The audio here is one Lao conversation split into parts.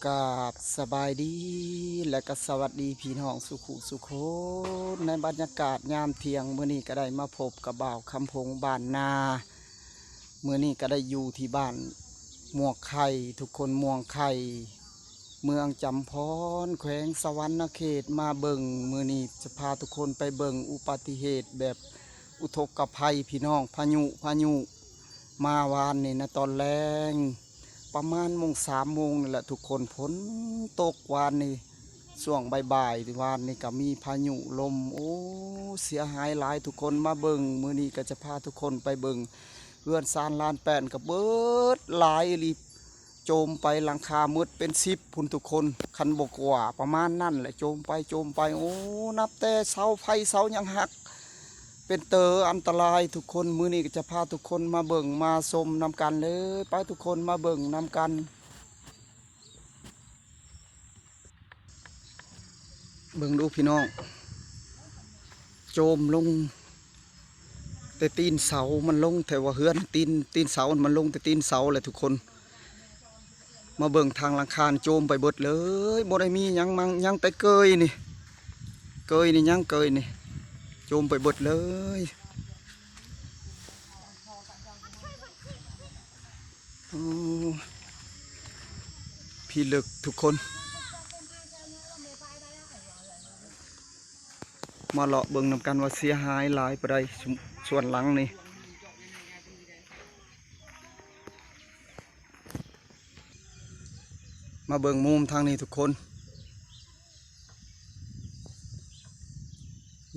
ກາບສະບາຍດີ ແລະກະສະຫວັດດີພີ່ນ້ອງສູ່ຜູ້ສູ່ຄົນ ໃນບັນຍາກາດຍາມທ່ຽງ. ມື້ນີ້ກະໄດ້ມາພົບກັບບ່າວຄຳພົງບ້ານນາ. ມື້ນີ້ກະໄດ້ຢູ່ທີ່ບ້ານມ່ວງໄຂ່ ທຸກຄົນ ມ່ວງໄຂ່ ເມືອງຈຳພອນ ແຂວງສະຫວັນນະເຂດ ມາເບິ່ງ. ມື້ນີ້ຈະພາທຸກຄົນໄປເບິ່ງອຸບັດຕິເຫດແບບອຸທົກກະໄພພີ່ນ້ອງ ພາຍຸ ພາຍຸ ມາວານນີ້ນະ ຕອນແລງ ປະມານໂມງ ສາມໂມງນີ້ແຫຼະທຸກຄົນ. ຝົນຕົກວານນີ້ ຊ່ວງບ່າຍໆ ວານນີ້ກະມີພາຍຸລົມ ໂອ້ ເສຍຫາຍຫຼາຍທຸກຄົນ. ມາເບິ່ງ ມື້ນີ້ກະຈະພາທຸກຄົນໄປເບິ່ງ ເຮືອນຊານລານແປ້ນກະເບິດຫຼາຍອີ່ຫຼີ ໂຈມໄປຫຼັງຄາໝົດເປັນສິບພຸ້ນທຸກຄົນ ຄັນບໍ່ກວ່າ ປະມານນັ້ນແຫຼະ ໂຈມໄປ ໂຈມໄປ. ໂອ້ ນັບແຕ່ເສົາໄຟເສົາຫຍັງຫັກ ເປັນເຕີອັນຕະລາຍທຸກຄົນ. ມື້ນີ້ກະຈະພາທຸກຄົນມາເບິ່ງມາຊົມນຳກັນເລີຍ ໄປທຸກຄົນມາເບິ່ງນຳກັນ. ເບິ່ງດູພີ່ນ້ອງ ໂຈມລົງແຕ່ຕີນເສົາ ມັນລົງແຕ່ວ່າເຮືອນ ຕີນ ຕີນເສົາ ມັນລົງແຕ່ຕີນເສົາແຫຼະທຸກຄົນ. ມາເບິ່ງທາງຫຼັງຄາໂຈມໄປເບິດເລີຍ ບໍ່ໄດ້ມີຫຍັງມັງ ຍັງແຕ່ເກີຍນີ້ ເກີຍນີ້ ຍັງເກີຍນີ້ ໂຈມໄປເບິດເລີຍ. ໂອ້ ພິລຶກທຸກຄົນ ມາເລາະເບິ່ງນຳກັນວ່າເສຍຫາຍຫຼາຍປານໃດ ສ- ສ່ວນຫຼັງນີ້. ມາເບິ່ງມຸມທາງນີ້ທຸກຄົນ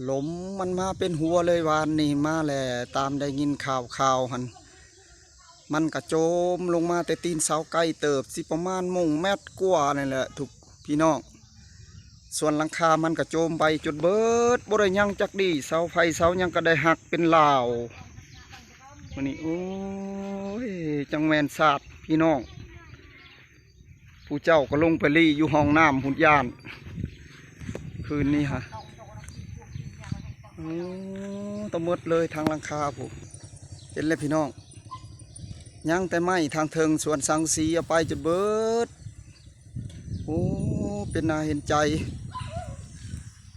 ລົມມັນມາເປັນຫົວເລີຍ ວານນີ້ມາແຫຼະ ຕາມໄດ້ຍິນຂ່າວໆຫັ້ນ ມັນກະໂຈມລົງມາແຕ່ຕີນເສົາໄກເຕີບ ຊິປະມານໂມງແມັດກວ່ານີ້ແຫຼະທຸກພີ່ນ້ອງ. ສ່ວນຫຼັງຄາມັນກະໂຈມໄປຈົນເບິດ ບໍ່ໄດ້ຫຍັງຈັກດີ້ ເສົາໄຟເສົາຫຍັງກະໄດ້ຫັກເປັນລາວ. ມື້ນີ້ ໂອ້ຍ ຈັ່ງແມ່ນຊາດພີ່ນ້ອງ ຜູ້ເຈົ້າກະລົງໄປລີ້ຢູ່ຫ້ອງນ້ຳພຸ້ນ ຢ້ານ ຄືນນີ້ຫະ. ໂອ້ ຕະໝົດເລີຍທາງຫຼັງຄາພຸ້ນ ເຫັນແລ້ວພີ່ນ້ອງ ຍັງແຕ່ໄມ້ທາງເທິງ ສ່ວນສັງກະສີເອົາໄປຈົນເບິດ. ໂອ້ ເປັນໜ້າເຫັນໃຈ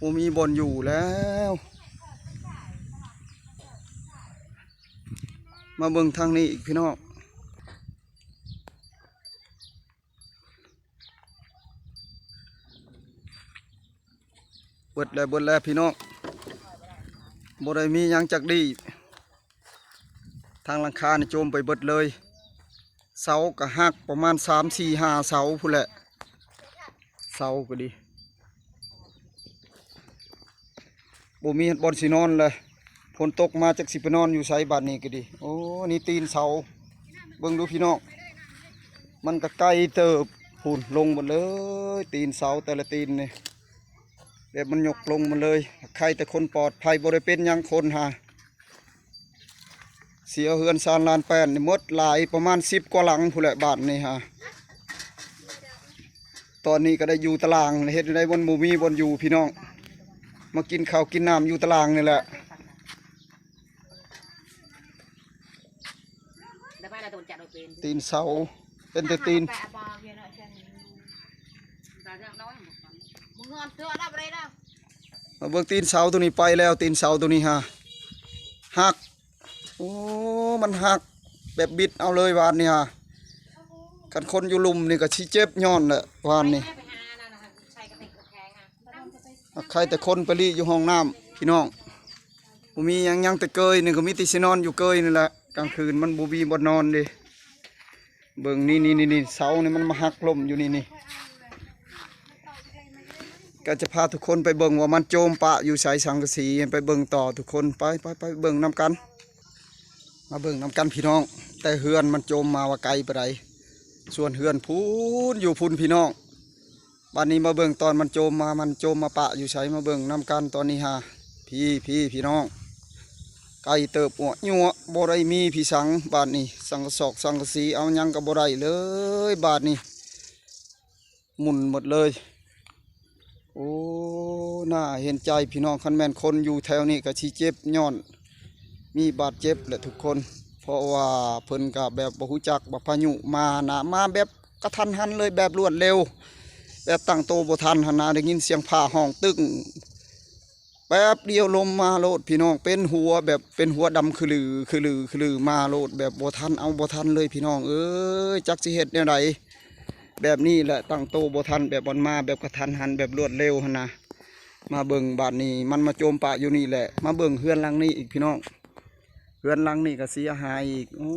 ບໍ່ມີບ່ອນຢູ່ແລ້ວ. ມາເບິ່ງທາງນີ້ອີກພີ່ນ້ອງ ເບິດແລ້ວ ເບິດແລ້ວພີ່ນ້ອງ ບໍ່ໄດ້ມີຫຍັງຈັກດີ້. ທາງຫຼັງຄານີ້ໂຈມໄປເບິດເລີຍ ເສົາກະຫັກປະມານສາມ ສີ່ ຫ້າເສົາພຸ້ນແຫຼະ ເສົາກະດີ ບໍ່ມີບ່ອນຊິນອນເລີຍ. ຝົນຕົກມາຈັກຊິໄປນອນຢູ່ໃສບາດນີ້ກະດີ. ໂອ້ ນີ້ຕີນເສົາ ເບິ່ງດູພີ່ນ້ອງ ມັນກະໄກເຕີບພຸ້ນ ລົງໝົດເລີຍ ຕີນເສົາແຕ່ລະຕີນນີ້ ແບບມັນຍົກລົງໝົດເລີຍ. ໃຄແຕ່ຄົນປອດໄພ ບໍ່ໄດ້ເປັນຫຍັງຄົນຫາ ເສຍເຮືອນຊານລານແປ້ນນີ້ໝົດຫຼາຍ ປະມານສິບກວ່າຫຼັງພຸ້ນແຫຼະ ບາດນີ້ຫາ. ຕອນນີ້ກະໄດ້ຢູ່ຕາລ່າງ ເຮັດແນວໃດມັນບໍ່ມີບ່ອນຢູ່ພີ່ນ້ອງ ມາກິນເຂົ້າກິນນ້ຳຢູ່ຕາລ່າງນີ້ແຫຼະ. ຕີນເສົາ ເປັນແຕ່ຕີນ ມາເບິ່ງຕີນເສົາໂຕນີ້ໄປແລ້ວ ຕີນເສົາໂຕນີ້ຫາ ຫັກ ໂອ້ ມັນຫັກແບບບິດເອົາເລີຍວານນີ້ຫາ. ຄັນຄົນຢູ່ລຸ່ມນີ້ກະຊິເຈັບຍ້ອນແຫຼະວານນີ້. ໃຄແຕ່ຄົນໄປລີ້ຢູ່ຫ້ອງນ້ຳພີ່ນ້ອງ ບໍ່ມີຫຍັງ ຍັງແຕ່ເກີຍນີ້ ກະມີແຕ່ຊິນອນຢູ່ເກີຍນີ້ແຫຼະ ກາງຄືນມັນບໍ່ມີບ່ອນນອນເດ້. ເບິ່ງນີ້ ນີ້ ນີ້ ນີ້ ເສົານີ້ມັນມາຫັກລົ້ມຢູ່ນີ້ ນີ້ ກະຈະພາທຸກຄົນໄປເບິ່ງວ່າມັນໂຈມປະຢູ່ໃສ ສັງກະສີ ໄປເບິ່ງຕໍ່ທຸກຄົນ ໄປ ໄປ ໄປເບິ່ງນຳກັນ. ມາເບິ່ງນຳກັນພີ່ນ້ອງ ແຕ່ເຮືອນມັນໂຈມມາວ່າໄກປານໃດ ສ່ວນເຮືອນພຸ້ນ ຢູ່ພຸ້ນພີ່ນ້ອງ. ບາດນີ້ມາເບິ່ງຕອນມັນໂຈມມາ ມັນໂຈມມາປະຢູ່ໃສ ມາເບິ່ງນຳກັນຕອນນີ້ຫາ ພີ້ ພີ້ ພີ່ນ້ອງ ໄກເຕີບ ອົວະຍົວະ ບໍ່ໄດ້ມີພິສັງ. ບາດນີ້ສັງກະສອກສັງກະສີ ເອົາຫຍັງກະບໍ່ໄດ້ເລີຍ ບາດນີ້ໝຸ່ນໝົດເລີຍ. ໂອ້ ໜ້າເຫັນໃຈພີ່ນ້ອງ ຄັນແມ່ນຄົນຢູ່ແຖວນີ້ກະຊິເຈັບ ຍ້ອນມີບາດເຈັບແຫຼະທຸກຄົນ ເພາະວ່າເພິ່ນກະແບບບໍ່ຮູ້ຈັກວ່າພາຍຸມານະ ມາແບບ ກະທັນຫັນເລີຍ ແບບລວດເລັວ ແບບຕັ້ງໂຕບໍ່ທັນຫັ້ນນະ ໄດ້ຍິນສຽງຟ້າຮ້ອງຕຶ້ງ ແປັບດຽວລົມມາໂລດພີ່ນ້ອງ ເປັນຫົວແບບ ເປັນຫົວດຳຂະລື ຂະລື ຂະລືມາໂລດ ແບບບໍ່ທັນເອົາບໍ່ທັນເລີຍພີ່ນ້ອງເອີຍ ຈັກຊິເຮັດແນວໃດ. ແບບນີ້ແຫຼະ ຕັ້ງໂຕບໍ່ທັນ ແບບມັນມາແບບກະທັນຫັນ ແບບລວດເລັວຫັ້ນນະ. ມາເບິ່ງບາດນີ້ ມັນມາໂຈມປະຢູ່ນີ້ແຫຼະ. ມາເບິ່ງເຮືອນຫຼັງນີ້ອີກພີ່ນ້ອງ ເຮືອນຫຼັງນີ້ກໍເສຍຫາຍອີກ. ໂອ້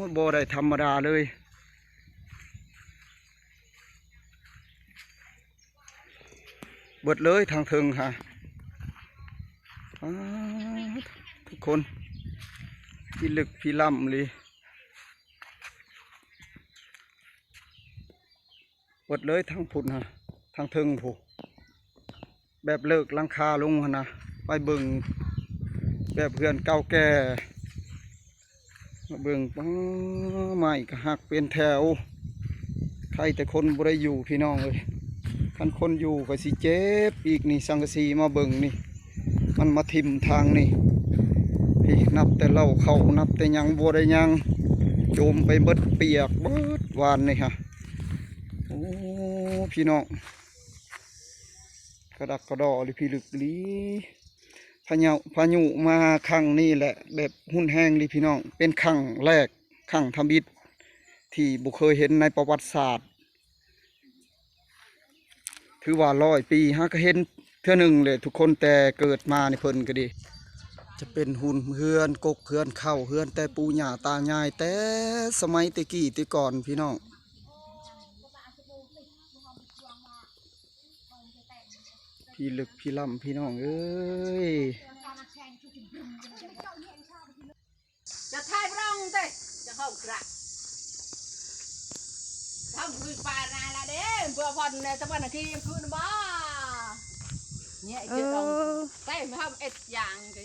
ຍ ບໍ່ໄດ້ທຳມະດາເລີຍ. ເບິດເລີຍທາງເທິງຫາ ປາດ ທຸກຄົນ ພິລຶກພິລ່ຳອີ່ຫຼີ. ເບິດເລີຍທາງພຸ້ນຫາ ທາງເທິງພຸ້ນ ແບບເລີກຫຼັງຄາລົງຫັ້ນນະ. ໄປເບິ່ງແບບເຮືອນເກົ່າແກ່ ມາເບິ່ງ ປ້າ ໄມ້ກໍຫັກເປັນແຖວ. ໃຄແຕ່ຄົນບໍ່ໄດ້ຢູ່ພີ່ນ້ອງເອີຍ ຄັນຄົນຢູ່ກໍຊິເຈັບອີກນີ້. ສັງກະສີມາເບິ່ງນີ້ ມັນມາຖິ້ມທາງນີ້ ນີ້ ນັບແຕ່ເລົ້າເຂົ້າ ນັບແຕ່ຫຍັງບໍ່ໄດ້ຫຍັງ ຈົມໄປເບິດ ປຽກເບິດວານນີ້ຫາ. ໂອ້ ພີ່ນ້ອງ ກະດັກກະດໍອີ່ຫຼີ ພິລຶກອີ່ຫຼີ. ພາຍຸ ພາຍຸມາຄັ້ງນີ້ແຫຼະ ແບບຮຸນແຮງອີ່ຫຼີພີ່ນ້ອງ ເປັນຄັ້ງແລກ ຄັ້ງທຳອິດ ທີ່ບໍ່ເຄີຍເຫັນໃນປະຫວັດສາດ ຖືວ່າຮ້ອຍປີຫາກະເຫັນເທື່ອໜຶ່ງແຫຼະທຸກຄົນ ແຕ່ເກີດມານີ້ເພິ່ນກໍດີ. ຈະເປັນຮຸນເຮືອນກົກເຮືອນເຄົ້າ ເຮືອນແຕ່ປູ່ຍ່າຕາຍາຍ ແຕ່ສະໄໝແຕ່ກີ້ແຕ່ກ່ອນພີ່ນ້ອງ. ພິລຶກພິລ່ຳພີ່ນ້ອງເອີຍ. ຈະຖ່າຍບຣອງເຕະ ຈະເຂົ້າກຣະ ທຳຄືປານາລະເດ້ ເພື່ອຜ່ອນໃນຕະວັນກີຄືນບໍ່ ເນຍ ເອີ ເຈັດດອງ ເອີ ໄດ້ມາເຮັດຫຍັງຕິ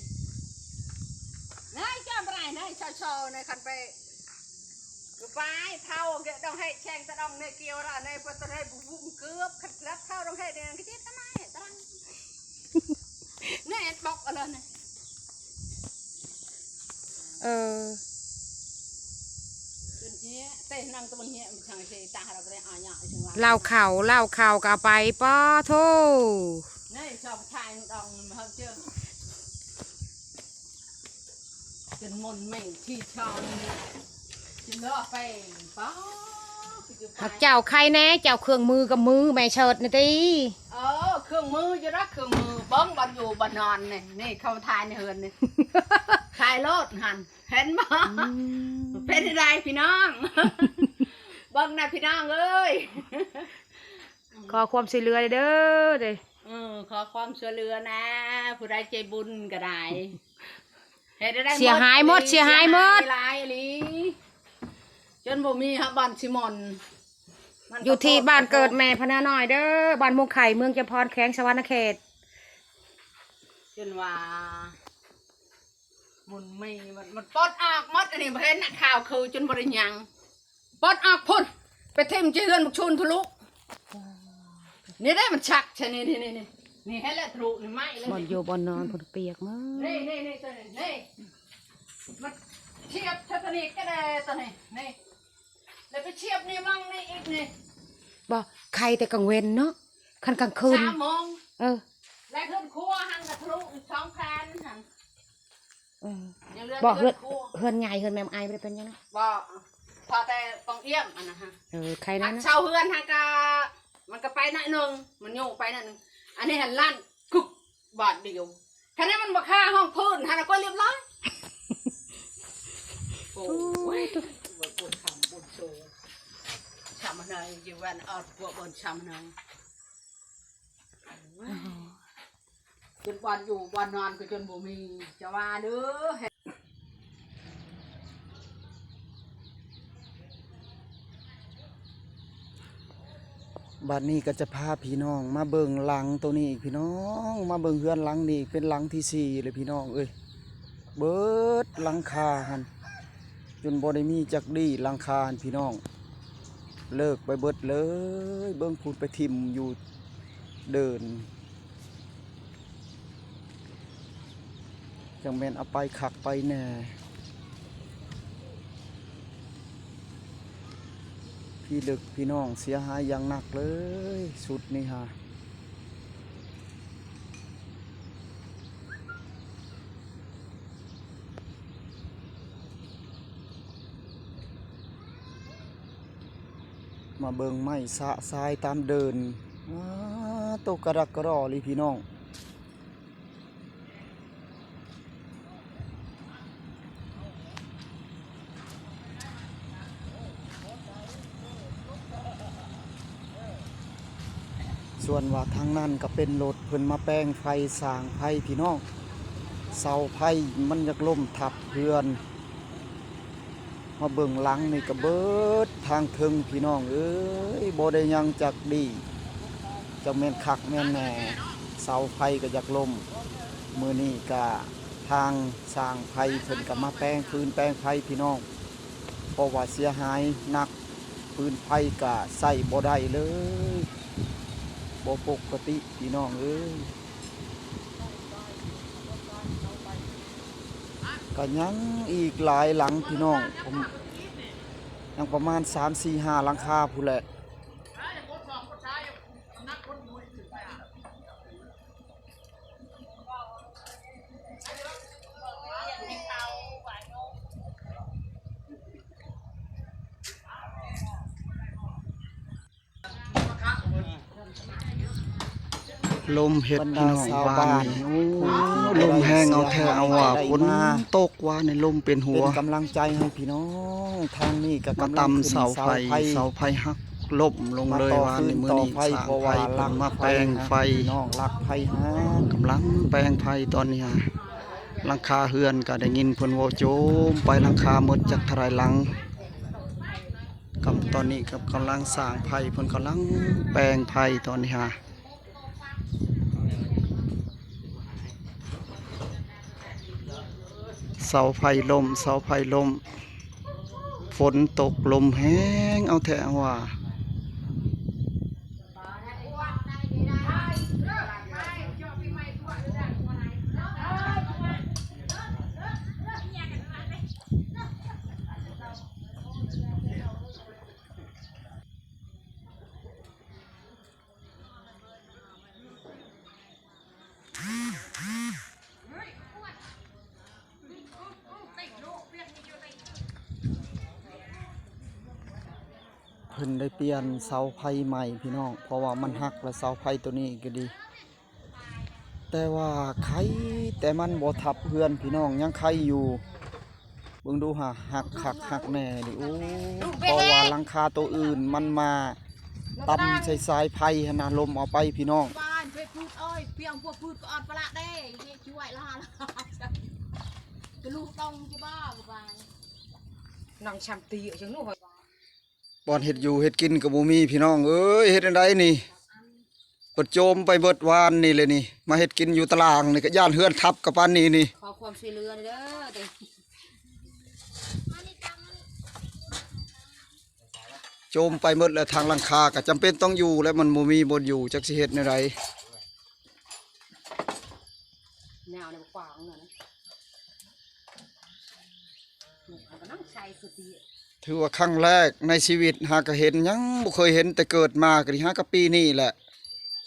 ນາຍຈຳບໍ່ໄດ້ ນາຍຊໍໆ ນາຍຄັນໄປ ປາຍເທົາເກດອງເຮແຊງຕະດອງເນກຽວລະເນປະຕະເນບຸບຸມເກືອບ ຄັນລັບເທົາດອງເຮເນກະຈິດຕະໄນຕະລັງ ແນ່ບອກເອົາເລີຍນະ ເອີ ເປັນເຮ ເຕະນັງຕະບັນເຮ ມັນຈັ່ງເຊຕາເຮົາກໍໄດ້ອາຍະ ລາວເຂົາ ລາວເຂົາກໍເອົາໄປ ປາໂທ ໃນຊອກຖ່າຍດອງເຮົາເຈີ ຈົນມົນເມັ່ງທີ່ຊອງນີ້ ຈົນເລາະໄປ ປາ ເຈົ້າໄຄແນ່ ເຈົ້າເຄື່ອງມືກັບມືແມ່ເສີດນີ້ຕິ ເອີ ເຄື່ອງມືຢູ່ດອກ ເຄື່ອງມື ເບິ່ງບ່ອນຢູ່ບ່ອນນອນນີ້ ນີ້ເຂົາຖ່າຍໃນເຮືອນນີ້ ຖ່າຍໂລດຫັ້ນ ເຫັນບໍ່ ອືມ ເປັນໃດພີ່ນ້ອງ ເບິ່ງນະພີ່ນ້ອງເອີຍ ຂໍຄວາມຊ່ວຍເຫຼືອເດີ ເອີ ຂໍຄວາມຊ່ວຍເຫຼືອແນ່ ຜູ້ໃດໃຈບຸນກໍໄດ້ ເຮັດໃດໄດ້ ເສຍຫາຍໝົດ ເສຍຫາຍໝົດ ເສຍຫາຍຫຼາຍອີ່ຫຼີ ຈົນບໍ່ມີຫາບ່ອນຊິໝ່ອນ ຢູ່ທີ່ບ້ານເກີດແມ່ພະນານ້ອຍເດີ ບ້ານມ່ວງໄຂ່ ເມືອງຈຳພອນ ແຂວງສະຫວັນນະເຂດ ຈົນວ່າ ມັນມີ ມັນ ມັນປົດອອກໝົດ ອັນນີ້ບໍ່ເຫັນນະ ຂ່າວຄືຈົນບໍ່ໄດ້ຫຍັງ ປົດອອກພຸ້ນ ໄປຖິ້ມທີ່ເຮືອນບັກຊຸນທະລຸ ນີ້ເດ້ມັນຊັກຊະ ນີ້ ນີ້ ນີ້ ນີ້ ນີ້ ເຫັນແລ້ວທະລຸ ນີ້ໄໝ້ເລີຍ ບ່ອນຢູ່ບ່ອນນອນພຸ້ນປຽກໝົດ ນີ້ ນີ້ ນີ້ ໂຕນີ້ ນີ້ ມັນທຽບຊະ ໂຕນີ້ກໍໄດ້ ໂຕນີ້ ນີ້ ແລ້ວໄປທຽບນີ້ ໝ່ອງນີ້ອີກນີ້ ບໍ່ ໄຄແຕ່ກາງເວັນເນາະ ຄັນກາງຄືນ ສາມໂມງ ເອີ ແລະເຮືອນຄົວຫັ້ນກໍທະລຸອີກສອງແຜ່ນຫັ້ນ ເອີ ຍັງເຫຼືອ ບໍ່ ເຮືອນ ເຮືອນໃຫຍ່ ເຮືອນແມ່ອາຍບໍ່ໄດ້ເປັນຫຍັງເນາະ ບໍ່ ພໍແຕ່ປ່ອງອຽມອັນນັ້ນຫະ ເອີ ໄຄນັ້ນ ເສົາເຮືອນຫາກະ ມັນກໍໄປໜ້ອຍໜຶ່ງ ມັນໂຍກໄປໜ້ອຍໜຶ່ງ ອັນນີ້ຫັ້ນລັ່ນ ກຶກ ບາດດຽວ ຄັນໃດມັນບໍ່ຄາຫ້ອງພື້ນຫັ້ນນະ ກໍລຽບລ້ອຍ ໂອ້ຍ ໂອ້ໂຫ ບຸນຄຳບຸນໂຊ ຊຳມະນາຍຢູ່ແວ່ນອອດພວກເບິ່ນຊຳມະນາຍ ຈົນບ່ອນຢູ່ບ່ອນນອນກໍຈົນບໍ່ມີ ຈະວ່າເດີ. ບັດນີ້ກໍຈະພາພີ່ນ້ອງມາເບິ່ງຫຼັງໂຕນີ້ອີກ ພີ່ນ້ອງ ມາເບິ່ງເຮືອນຫຼັງນີ້ ເປັນຫຼັງທີສີ່ເລີຍພີ່ນ້ອງເອີຍ ເບິດຫຼັງຄາຫັ້ນ ຈົນບໍ່ໄດ້ມີຈັກດີ້ຫຼັງຄາຫັ້ນພີ່ນ້ອງ ເລີກໄປເບິດເລີຍ ເບິ່ງພຸ້ນໄປຖິ້ມຢູ່ເດີ່ນ ຈັ່ງແມ່ນເອົາໄປຄັກໄປແນ່. ທີ່ລຶກພີ່ນ້ອງ ເສຍຫາຍຢ່າງໜັກເລີຍ ຊຸດນີ້ຫາ ມາເບິ່ງໄມ້ຊະຊາຍຕາມເດີ່ນ ອາ ໂຕກະດັກກະດໍ່ລີພີ່ນ້ອງ. ສ່ວນວ່າທາງນັ້ນກໍເປັນລົດເພິ່ນມາແປງໄຟ ສ້າງໄຟພີ່ນ້ອງ ເສົາໄຟມັນຢາກລົ້ມທັບເຮືອນ. ມາເບິ່ງຫຼັງນີ້ກໍເບິດທາງເທິງພີ່ນ້ອງເອີຍ ບໍ່ໄດ້ຫຍັງຈັກດີ້ ຈັກແມ່ນຄັກແມ່ນແນ່ ເສົາໄຟກໍຢາກລົ້ມ. ມື້ນີ້ກະທາງຊ່າງໄຟເພິ່ນກໍມາແປງຟືນແປງໄຟພີ່ນ້ອງ ເພາະວ່າເສຍຫາຍໜັກ ຟືນໄຟກໍໃຊ້ບໍ່ໄດ້ເລີຍ ບໍ່ປົກກະຕິພີ່ນ້ອງເອີຍ. ກໍຍັງອີກຫຼາຍຫຼັງພີ່ນ້ອງ ຍັງປະມານສາມ ສີ່ ຫ້າ ຫຼັງຄາພຸ້ນແຫຼະ. ລົມເຮັດພີ່ນ້ອງ ບານນີ້ ໂອ້ ລົມແຮງເອົາແທ້ເອົາວ່າ ຝົນຕົກວານນີ້ ລົມເປັນຫົວ ເປັນກຳລັງໃຈໃຫ້ພີ່ນ້ອງ ທາງນີ້ກໍກຳລັງຂຶ້ນເສົາໄຟ ເສົາໄຟຫັກລົ້ມລົງເລີຍ ວານນີ້ ມື້ນີ້ຊ່າງໄຟເພິ່ນມາແປງໄຟ ພີ່ນ້ອງລັກໄຟຫາ ກຳລັງແປງໄຟຕອນນີ້ຫາ ຫຼັງຄາເຮືອນກໍໄດ້ຍິນເພິ່ນເວົ້າໂຈມໄປ ຫຼັງຄາໝົດຈັກເທົ່າໃດຫຼັງ. ກຳ ຕອນນີ້ກໍກຳລັງສ້າງໄຟ ເພິ່ນກຳລັງແປງໄຟຕອນນີ້ຫາ ເສົາໄຟລົ້ມ ເສົາໄຟລົ້ມ ຝົນຕົກ ລົມແຮງເອົາແທ້ເອົາວ່າ. ເພິ່ນໄດ້ປ່ຽນເສົາໄຟໃໝ່ພີ່ນ້ອງ ເພາະວ່າມັນຫັກແລ້ວ ເສົາໄຟໂຕນີ້ກໍດີ ແຕ່ວ່າໄຄແຕ່ມັນບໍ່ທັບເຮືອນພີ່ນ້ອງ ຍັງໄຄຢູ່. ເບິ່ງດູຫາ ຫັກຄັກຫັກແນ່ນີ້ ໂອ້ ເພາະວ່າຫຼັງຄາໂຕອື່ນມັນມາຕຳໃສ່ສາຍໄຟຫັ້ນນະ ລົມເອົາໄປພີ່ນ້ອງ. ບ່ອນເຮັດຢູ່ເຮັດກິນກໍບໍ່ມີພີ່ນ້ອງເອີຍ ເຮັດແນວໃດນີ້? ເພິ່ນໂຈມໄປເບິດວານນີ້ແຫຼະນີ້ ມາເຮັດກິນຢູ່ຕາລ່າງນີ້ ກໍຢ້ານເຮືອນທັບກະປານນີ້ນີ້ ຂໍຄວາມຊ່ວຍເຫຼືອເດີ. ໂຈມໄປໝົດແລ້ວ ທາງຫຼັງຄາກໍຈຳເປັນຕ້ອງຢູ່ແລ້ວ ມັນບໍ່ມີບ່ອນຢູ່ ຈັກຊິເຮັດແນວໃດ. ຍາວໃນກວ້າງນັ້ນ ມັນກໍນັ່ງໃສ່ສະຕິ ຖືວ່າຄັ້ງແລກໃນຊີວິດ ຫາກະເຫັນ ຍັງບໍ່ເຄີຍເຫັນແຕ່ເກີດມາ ກໍນີ້ຫາກະປີນີ້ແຫຼະ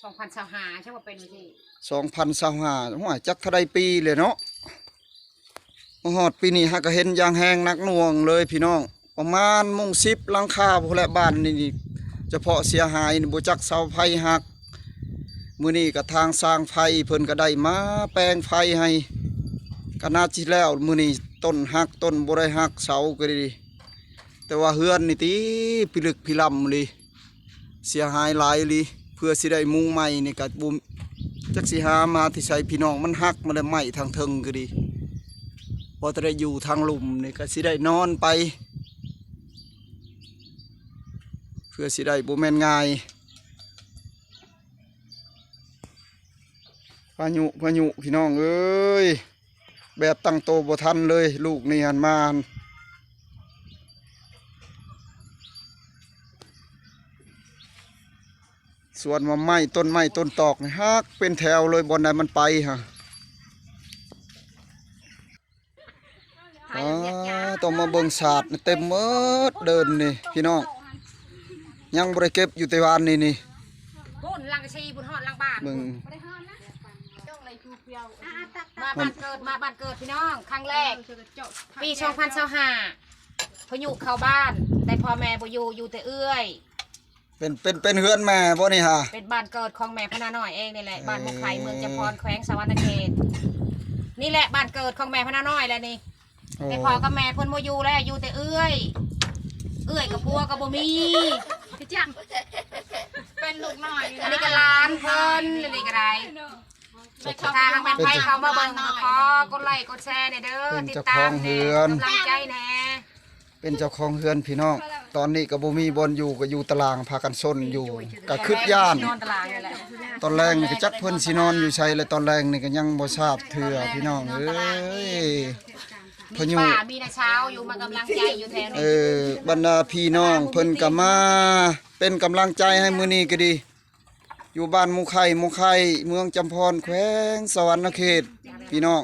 ສອງພັນຊາວຫ້າ ຈັ່ງວ່າເປັນຈັ່ງຊີ້ ສອງພັນຊາວຫ້າ ໂອ້ຍ ຈັກເທົ່າໃດປີແລ້ວເນາະ. ມາຮອດປີນີ້ຫາກະເຫັນຢ່າງແຮງໜັກໜ່ວງເລີຍພີ່ນ້ອງ ປະມານມຸງສິບຫຼັງຄາພຸ້ນແຫຼະ ບ້ານນີ້ ສະເພາະເສຍຫາຍນີ້ ບໍ່ຈັກເສົາໄຟຫັກ. ມື້ນີ້ກະທາງຊ່າງໄຟເພິ່ນກະໄດ້ມາແປງໄຟໃຫ້ ກະໜ້າຊິແລ້ວມື້ນີ້ ຕົ້ນຫັກ ຕົ້ນບໍ່ໄດ້ຫັກ ເສົາກະດີ ແຕ່ວ່າເຮືອນນີ້ຕິ ພິລຶກພິລຳອີ່ຫຼີ ເສຍຫາຍຫຼາຍອີ່ຫຼີ ເພື່ອຊິໄດ້ມຸງໃໝ່ນີ້ກະບໍ່ ຈັກຊິຫາມາແຕ່ໃສພີ່ນ້ອງ ມັນຫັກມາແລ້ວ ໄມ້ທາງເທິງກໍດີ ພໍແຕ່ໄດ້ຢູ່ທາງລຸ່ມນີ້ກະຊິໄດ້ນອນໄປ ເພື່ອຊິໄດ້ບໍ່ແມ່ນງ່າຍ. ພາຍຸ ພາຍຸ ພີ່ນ້ອງເອີຍ ແບບຕັ້ງໂຕບໍ່ທັນເລີຍ ລູກນີ້ຫັ້ນມາຫັ້ນ ສ່ວນວ່າໄມ້ ຕົ້ນໄມ້ຕົ້ນຕອກນີ້ຫັກເປັນແຖວເລີຍ ບ່ອນໃດມັນໄປຫະ. ອາ ຕ້ອງມາເບິ່ງສາດເຕັມໝົດເດີ່ນນີ້ພີ່ນ້ອງ ຍັງບໍ່ໄດ້ເກັບຢູ່ແຕ່ວານນີ້ນີ້ ພຸ້ນຫຼັງສີ່ ພຸ້ນຮອດຫຼັງບ້ານ ເບິ່ງ ມາບ້ານເກີດ ມາບ້ານເກີດພີ່ນ້ອງ ຄັ້ງແລກ ປີສອງພັນຊາວຫ້າ ພາຍຸເຂົ້າບ້ານ ແຕ່ພໍ່ແມ່ບໍ່ຢູ່ ຢູ່ແຕ່ເອື້ອຍ. ເປັນ ເປັນ ເປັນເຮືອນແມ່ບໍ່ນີ້ຫາ? ເປັນບ້ານເກີດຂອງແມ່ພະນານ້ອຍເອງນີ້ແຫຼະ ເອີ ບ້ານໝໍໄຂ່ ເມືອງຈຳພອນ ແຂວງສະຫວັນນະເຂດ. ນີ້ແຫຼະບ້ານເກີດຂອງແມ່ພະນານ້ອຍແຫຼະນີ້. ໂອ້ ແຕ່ພໍ່ກັບແມ່ເພິ່ນບໍ່ຢູ່ແລ້ວ ຢູ່ແຕ່ເອື້ອຍ ເອື້ອຍກັບຜົວກໍບໍ່ມີ. ຄືຈັ່ງ ເປັນລູກນ້ອຍນີ້ນະ ອັນນີ້ກໍຫຼານເພິ່ນ ອັນນີ້ກໍໄດ້. ຖ້າຫາກແມ່ນໃຜເຂົ້າມາເບິ່ງກໍຂໍກົດໄລກົດແຊແດ່ເດີ ຕິດຕາມແດ່ ເປັນເຈົ້າຂອງເຮືອນ ກຳລັງໃຈແດ່. ເປັນເຈົ້າຂອງເຮືອນພີ່ນ້ອງ ຕອນນີ້ກໍບໍ່ມີບ່ອນຢູ່ ກໍຢູ່ຕາລາງ ພາກັນຊົນຢູ່ ກໍຄຶດຢ້ານ. ນອນຕາລາງນີ້ແຫຼະ ຕອນແລງນີ້ກໍຈັກເພິ່ນຊິນອນຢູ່ໃສ ແລະຕອນແລງນີ້ກໍຍັງບໍ່ຊາບເທື່ອພີ່ນ້ອງເອີຍ. ພາຍຸ ມີນ້າສາວຢູ່ ມາກຳລັງໃຈຢູ່ແຖວນີ້ ເອີ ບັນດາພີ່ນ້ອງເພິ່ນກໍມາເປັນກຳລັງໃຈໃຫ້ມື້ນີ້ກໍດີ ຢູ່ບ້ານໝູ່ໄຂ່ ໝູ່ໄຂ່ ເມືອງຈຳພອນ ແຂວງສະຫວັນນະເຂດ ພີ່ນ້ອງ.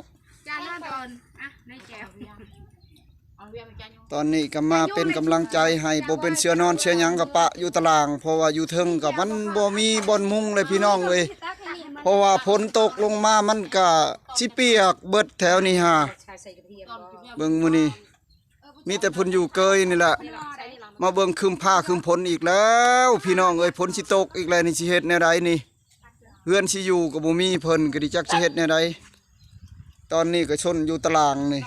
ຕອນນີ້ກໍມາເປັນກຳລັງໃຈໃຫ້ ບໍ່ເປັນເສື່ອນອນເສື່ອຫຍັງກໍປະຢູ່ຕາລາງ ເພາະວ່າຢູ່ເທິງກໍມັນບໍ່ມີບ່ອນມຸງເລີຍພີ່ນ້ອງເອີຍ ເພາະວ່າຝົນຕົກລົງມາມັນກໍຊິປຽກເບິດແຖວນີ້ຫາ. ເບິ່ງມື້ນີ້ມີແຕ່ເພິ່ນຢູ່ເກີຍນີ້ແຫຼະ ມາເບິ່ງຄຶ້ມຟ້າຄຶ້ມຝົນອີກແລ້ວ ພີ່ນ້ອງເອີຍ ຝົນຊິຕົກອີກແລ້ວນີ້ ຊິເຮັດແນວໃດນີ້? ເຮືອນຊິຢູ່ກໍບໍ່ມີ ເພິ່ນກໍບໍ່ຈັກຊິເຮັດແນວໃດ. ຕອນນີ້ກໍຊົນຢູ່ຕາລາງນີ້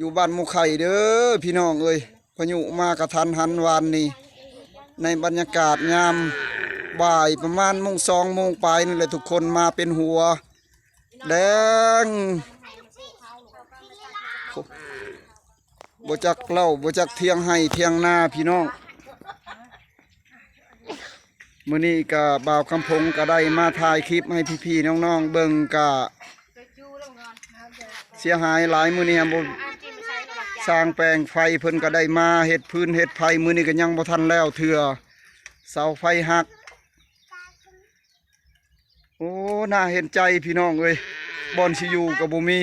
ຢູ່ບ້ານໝູ່ໄຂ່ເດີພີ່ນ້ອງເອີຍ. ພາຍຸມາກະທັນຫັນວານນີ້ ໃນບັນຍາກາດຍາມບ່າຍ ປະມານໂມງ ສອງໂມງປາຍນີ້ແຫຼະ ທຸກຄົນມາເປັນຫົວແດງ ບໍ່ຈັກເລົ່າ ບໍ່ຈັກຖຽງໄຮ່ຖຽງນາພີ່ນ້ອງ. ມື້ນີ້ກະບ່າວຄຳພົງກະໄດ້ມາຖ່າຍຄລິບໃຫ້ພີ່ໆນ້ອງໆເບິ່ງ ກະເສຍຫາຍຫຼາຍ. ມື້ນີ້ບໍ່ ຊ່າງແປງໄຟເພິ່ນກະໄດ້ມາເຮັດຟືນເຮັດໄຟ ມື້ນີ້ກະຍັງບໍ່ທັນແລ້ວເທື່ອ ເສົາໄຟຫັກ. ໂອ້ ໜ້າເຫັນໃຈພີ່ນ້ອງເອີຍ ບ່ອນຊິຢູ່ກໍບໍ່ມີ.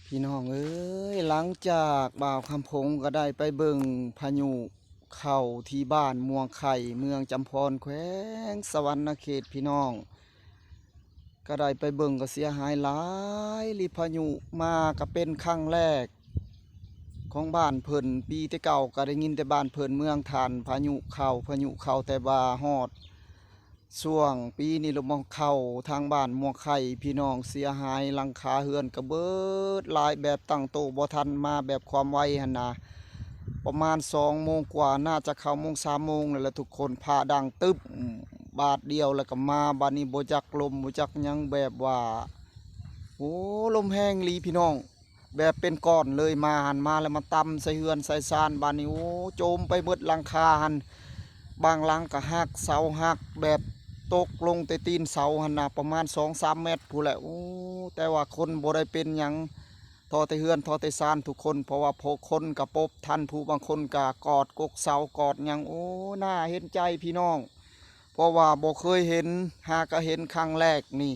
ພີ່ນ້ອງເອີຍ ຫຼັງຈາກບ່າວຄຳພົງກໍໄດ້ໄປເບິ່ງພາຍຸເຂົ້າທີ່ບ້ານມ່ວງໄຂ່ ເມືອງຈຳພອນ ແຂວງສະຫວັນນະເຂດ ພີ່ນ້ອງ. ກະໄດ້ໄປເບິ່ງກະເສຍຫາຍຫຼາຍລີ້ ພາຍຸມາກະເປັນຄັ້ງແລກຂອງບ້ານເພິ່ນ. ປີແຕ່ເກົ່າກະໄດ້ຍິນແຕ່ບ້ານເພິ່ນເມືອງທ່ານ ພາຍຸເຂົ້າ ພາຍຸເຂົ້າ ແຕ່ວ່າຮອດຊ່ວງປີນີ້ລົມມາເຂົ້າທາງບ້ານມ່ວງໄຂ່ ພີ່ນ້ອງ ເສຍຫາຍຫຼັງຄາເຮືອນກະເບິດຫຼາຍ ແບບຕັ້ງໂຕບໍ່ທັນ ມາແບບຄວາມໄວຫັ້ນນະ. ປະມານສອງໂມງກວ່າ ໜ້າຈະເຂົ້າໂມງ ສາມໂມງແລ້ວລະທຸກຄົນ ຟ້າດັງຕຶບບາດດຽວ ແລ້ວກໍມາບາດນີ້ ບໍ່ຈັກລົມບໍ່ຈັກຫຍັງ ແບບວ່າ ໂອ້ ລົມແຮງອີ່ຫຼີພີ່ນ້ອງ ແບບເປັນກ້ອນເລີຍ. ມາຫັ້ນມາແລ້ວມາຕຳໃສ່ເຮືອນໃສ່ຊານ ບາດນີ້ ໂອ້ ໂຈມໄປເບິດຫຼັງຄາຫັ້ນ ບາງຫຼັງກໍຫັກ ເສົາຫັກ ແບບຕົກລົງແຕ່ຕີນເສົາຫັ້ນນະ ປະມານສອງສາມແມັດພຸ້ນແຫຼະ. ໂອ້ ແຕ່ວ່າຄົນບໍ່ໄດ້ເປັນຫຍັງ ທໍ່ແຕ່ເຮືອນ ທໍ່ແຕ່ຊານທຸກຄົນ ເພາະວ່າຜູ້ຄົນກະປົບທັນ ຜູ້ບາງຄົນກະກອດກົກເສົາກອດຫຍັງ. ໂອ້ ໜ້າເຫັນໃຈພີ່ນ້ອງ ເພາະວ່າບໍ່ເຄີຍເຫັນ ຫາກະເຫັນຄັ້ງແລກນີ້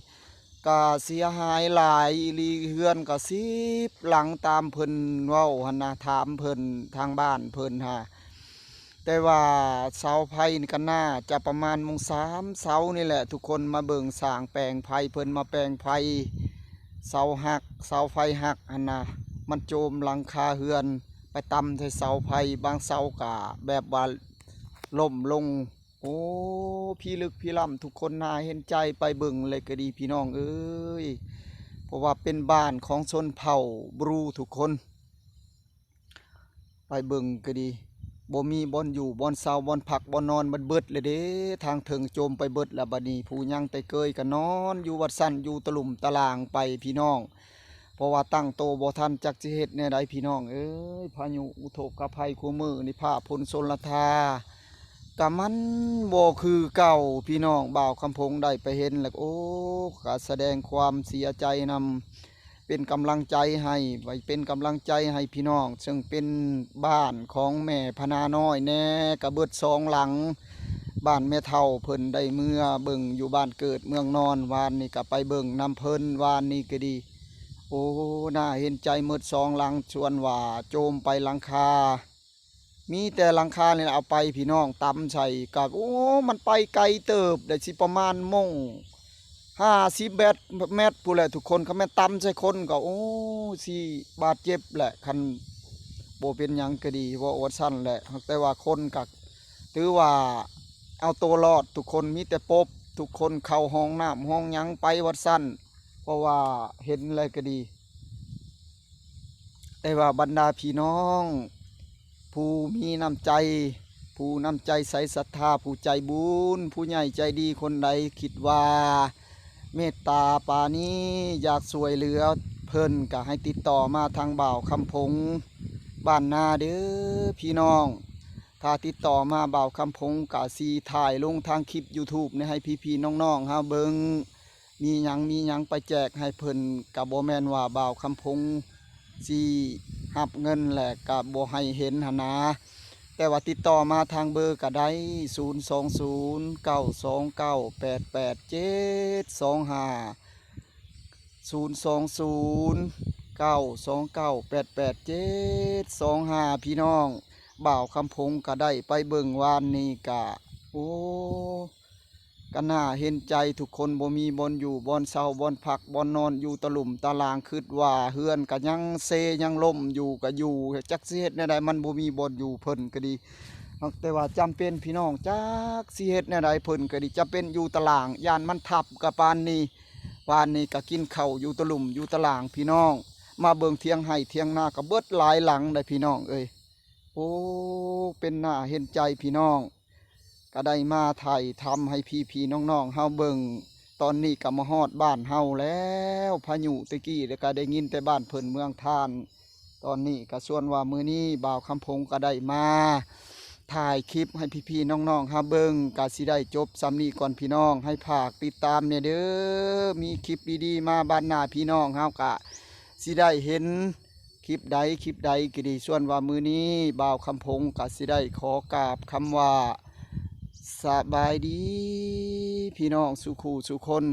ກະເສຍຫາຍຫຼາຍອີ່ຫຼີ. ເຮືອນກະສິບຫຼັງຕາມເພິ່ນເວົ້າຫັ້ນນະ ຖາມເພິ່ນທາງບ້ານເພິ່ນຫາ ແຕ່ວ່າເສົາໄຟນີ້ກໍໜ້າຈະປະມານໂມງສາມເສົານີ້ແຫຼະ ທຸກຄົນມາເບິ່ງ ຊ່າງແປງໄຟເພິ່ນມາແປງໄຟ ເສົາຫັກ ເສົາໄຟຫັກຫັ້ນນະ ມັນໂຈມຫຼັງຄາເຮືອນ ໄປຕຳໃສ່ເສົາໄຟ ບາງເສົາກະແບບວ່າລົ້ມລົງ. ໂອ້ ພິລຶກພິລ່ຳ ທຸກຄົນໜ້າເຫັນໃຈ ໄປເບິ່ງເລີຍກໍດີພີ່ນ້ອງເອີຍ ເພາະວ່າເປັນບ້ານຂອງຊົນເຜົ່າບຣູທຸກຄົນ. ໄປເບິ່ງກໍດີ ບໍ່ມີບ່ອນຢູ່ບ່ອນເຊົາ ບ່ອນພັກບ່ອນນອນ ມັນເບິດແລ້ວເດ້. ທາງເທິງໂຈມໄປເບິດແລ້ວ ບາດນີ້ຜູ້ຍັງແຕ່ເກີຍກໍນອນຢູ່ວັດຊັ້ນ ຢູ່ຕະລຸ່ມຕະລ່າງໄປພີ່ນ້ອງ ເພາະວ່າຕັ້ງໂຕບໍ່ທັນ ຈັກຊິເຮັດແນວໃດພີ່ນ້ອງເອີຍ. ພາຍຸອຸທົກກະໄພຄູ່ມື້ນີ້ ຟ້າຝົນຊົນລະທາ ກະມັນບໍ່ຄືເກົ່າພີ່ນ້ອງ. ບ່າວຄຳພົງໄດ້ໄປເຫັນແລ້ວ ໂອ້ ກະສະແດງຄວາມເສຍໃຈນຳ ເປັນກຳລັງໃຈໃຫ້ ໄວ້ເປັນກຳລັງໃຈໃຫ້ພີ່ນ້ອງ ເຊິ່ງເປັນບ້ານຂອງແມ່ພະນານ້ອຍແດ່ ກະເບິດສອງຫຼັງ ບ້ານແມ່ເຖົ້າເພິ່ນໄດ້ເມືອເບິ່ງຢູ່ບ້ານເກີດເມືອງນອນ. ວານນີ້ກໍໄປເບິ່ງນຳເພິ່ນ ວານນີ້ກໍດີ. ໂອ້ ໜ້າເຫັນໃຈໝົດສອງຫຼັງ ສ່ວນວ່າໂຈມໄປຫຼັງຄາ ມີແຕ່ຫຼັງຄານີ້ແຫຼະເອົາໄປພີ່ນ້ອງ ຕຳໃສ່ກໍ ໂອ້ ມັນໄປໄກເຕີບ ໄດ້ຊິປະມານໂມງຫ້າສິບແມັດ ແມັດພຸ້ນແຫຼະທຸກຄົນ. ຄັນແມ່ນຕຳໃສ່ຄົນກໍ ໂອ້ ຊິບາດເຈັບແຫຼະ ຄັນບໍ່ເປັນຫຍັງກໍດີ ເວົ້າວ່າຊັ້ນແຫຼະ. ແຕ່ວ່າຄົນກໍຖືວ່າເອົາໂຕລອດທຸກຄົນ ມີແຕ່ປົບ ທຸກຄົນເຂົ້າຫ້ອງນ້ຳຫ້ອງຫຍັງໄປວ່າຊັ້ນ ເພາະວ່າເຫັນແລ້ວກໍດີ. ແຕ່ວ່າບັນດາພີ່ນ້ອງຜູ້ມີນ້ຳໃຈ ຜູ້ນ້ຳໃຈໃສສັດທາ ຜູ້ໃຈບຸນ ຜູ້ໃຫຍ່ໃຈດີຄົນໃດຄິດວ່າເມດຕາປານີ ຢາກຊ່ວຍເຫຼືອເພິ່ນ ກໍໃຫ້ຕິດຕໍ່ມາທາງບ່າວຄຳພົງບ້ານນາເດີພີ່ນ້ອງ. ຖ້າຕິດຕໍ່ມາບ່າວຄຳພົງ ກໍຊິຖ່າຍລົງທາງຄລິບ YouTube ນີ້ໃຫ້ພີ່ໆນ້ອງໆເຮົາເບິ່ງ. ມີຫຍັງ ມີຫຍັງໄປແຈກໃຫ້ເພິ່ນ ກະບໍ່ແມ່ນວ່າບ່າວຄຳພົງຊິຮັບເງິນ ແລະກະບໍ່ໃຫ້ເຫັນຫັ້ນນາ. ແຕ່ວ່າຕິດຕໍ່ມາທາງເບີກະໄດ້ ສູນສອງສູນ ເກົ້າສອງເກົ້າ ແປດແປດເຈັດສອງຫ້າ ສູນສອງສູນ ເກົ້າສອງເກົ້າ ແປດແປດເຈັດສອງຫ້າ ພີ່ນ້ອງ. ບ່າວຄຳພົງກະໄດ້ໄປເບິ່ງວານນີ້ກະ ໂອ້ ກະໜ້າເຫັນໃຈທຸກຄົນ ບໍ່ມີບ່ອນຢູ່ບ່ອນເຊົາ ບ່ອນພັກ ບ່ອນນອນ ຢູ່ຕະຫຼຸ່ມຕະຫຼາງ ຄິດວ່າເຮືອນກະຍັງເຊຍັງລົ້ມຢູ່ ກະຢູ່ ຈັກຊິເຮັດແນວໃດ ມັນບໍ່ມີບ່ອນຢູ່. ເພິ່ນກະດີ ແຕ່ວ່າຈຳເປັນພີ່ນ້ອງ ຈັກຊິເຮັດແນວໃດ ເພິ່ນກະດີ ຈຳເປັນຢູ່ຕະຫຼາງ ຢ້ານມັນທັບກະປານນີ້. ວານນີ້ກະກິນເຂົ້າຢູ່ຕະຫຼຸ່ມຢູ່ຕະຫຼາງພີ່ນ້ອງ. ມາເບິ່ງຖຽງໄຮ່ຖຽງນາກະເບິດຫຼາຍຫຼັງໃດ໋ພີ່ນ້ອງເອີຍ. ໂອ້ ເປັນໜ້າເຫັນໃຈພີ່ນ້ອງ ກະໄດ້ມາຖ່າຍທຳໃຫ້ພີ່ໆນ້ອງໆເຮົາເບິ່ງ. ຕອນນີ້ກະມາຮອດບ້ານເຮົາແລ້ວ ພາຍຸແຕ່ກີ້ ແລ້ວກະໄດ້ຍິນແຕ່ບ້ານເພິ່ນເມືອງທານ. ຕອນນີ້ກະສ່ວນວ່າມື້ນີ້ບ່າວຄຳພົງກະໄດ້ມາຖ່າຍຄລິບໃຫ້ພີ່ໆນ້ອງໆເຮົາເບິ່ງ ກະຊິໄດ້ຈົບສ່ຳນີ້ກ່ອນພີ່ນ້ອງ. ໃຫ້ຝາກຕິດຕາມແດ່ເດີ ມີຄລິບດີໆມາ ບາດໜ້າພີ່ນ້ອງເຮົາກະຊິໄດ້ເຫັນ ຄລິບໃດ ຄລິບໃດກໍດີ. ສ່ວນວ່າມື້ນີ້ບ່າວຄຳພົງກໍสิได้ขอกราบคำว่าສະບາຍດີ ພີ່ນ້ອງສູ່ຄູ່ສູ່ຄົນ.